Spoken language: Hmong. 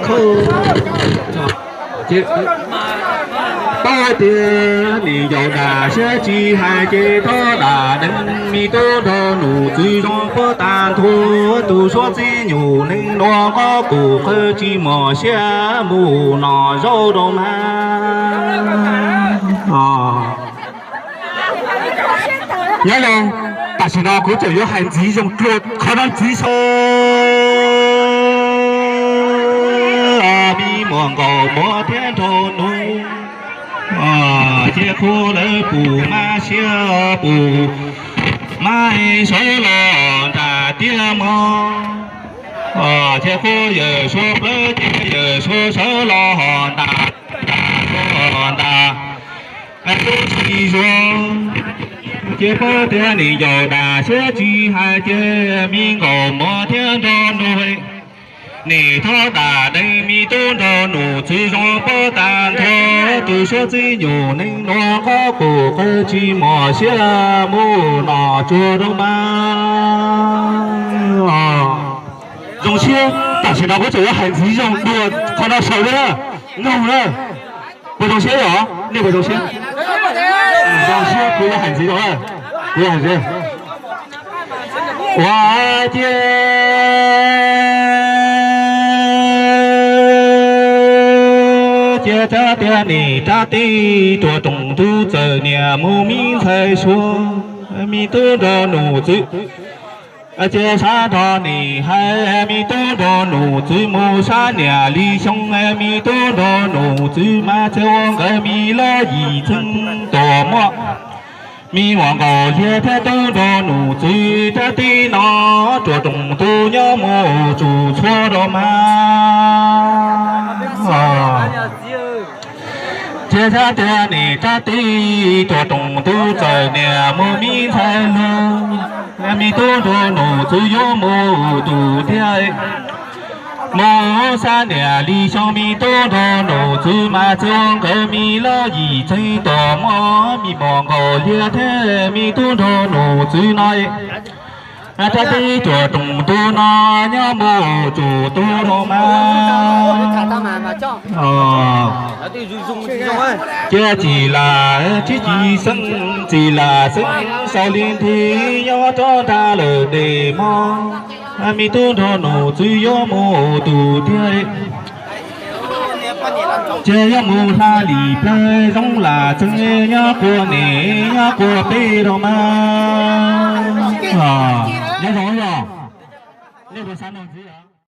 Khawb, pab tias nim ncaus dam siab tsis hais ces thov dam deev me tub nrog nus txwv zoo puab tag nthua, tus suab txib nyuj neej nua qab kum qawg tsis mos siab mus nom zaub rau mas. Nyob zoo, tam sim no kuv tseem yuav hais ntxiv zoo dua qhov no ntxiv saib. Me muam nkaus muab thiab nraug nus, ces qhuav lawv pum mab siab pum mab sawv los nram tiaj mog. Ces qhuav yawm suab plawv ces yawm suab sawv los ho nram, nram suab ho nram tub tsis zuag. Ces pab tias nim ncaus dam siab tsis hais ces me nkaus muab thiab nraug nus, nim thov dam deev me tub nrog nus txwv zoo puab tag nthua, tus suab txib nyuj neej nua qab kum qawg tsis mos siab mus nom tsuag rau mas. Zoo siab, tam sim no kuv tseem yuav hais ntxiv zoo dua qhov no saum li na, noog na. Puas zoo siab yom? Nej puas zoo siab? Zoo siab, kuv yuav hais ntxiv rau, kuv yuav hais ntxiv. Ua ciav cia rab tiaj nim rab tij ruam roos tub txawm niam mus me ntxhais suav, me tub nrog nus txwv. Cia sab nrog nim hais me tub nrog nus txwv mus sab niam li xyoo, me tub nrog nus txwv mas txawm ua nkawd me lab yim txheej tuam muaj. Me muam nkaus liag thiab tub nrog nus txwv rab tij no ruam roos tub nyob mus tsum txhua rau mas. Cia sab tiaj nim rab tij ruam roos tub txawm niam mus me ntxhais lug, me tub nrog nus txwv yuav mus tus tiag. Mus sab niam li xyoo me tub nrog nus txwv mas txawm ua nkawd me lab yim txheej tuam muaj. Me muam nkaus liag thiab me tub nrog nus txwv no, rab tij ruam roos tub no nyob mus tsum tub rau mas. Cia txim lam txib txim xeeb, txim lam xeeb sau li nthi nyob rov nrag lawm tes mog. Me tub nrog nus txwv yuav mus tus tiag. Ces yuav mus hla lim plawg zoo lam txeeb nyob quas nim nyob quas peb rau mas. Nyob zoo yog nej puas xav noog ntxiv?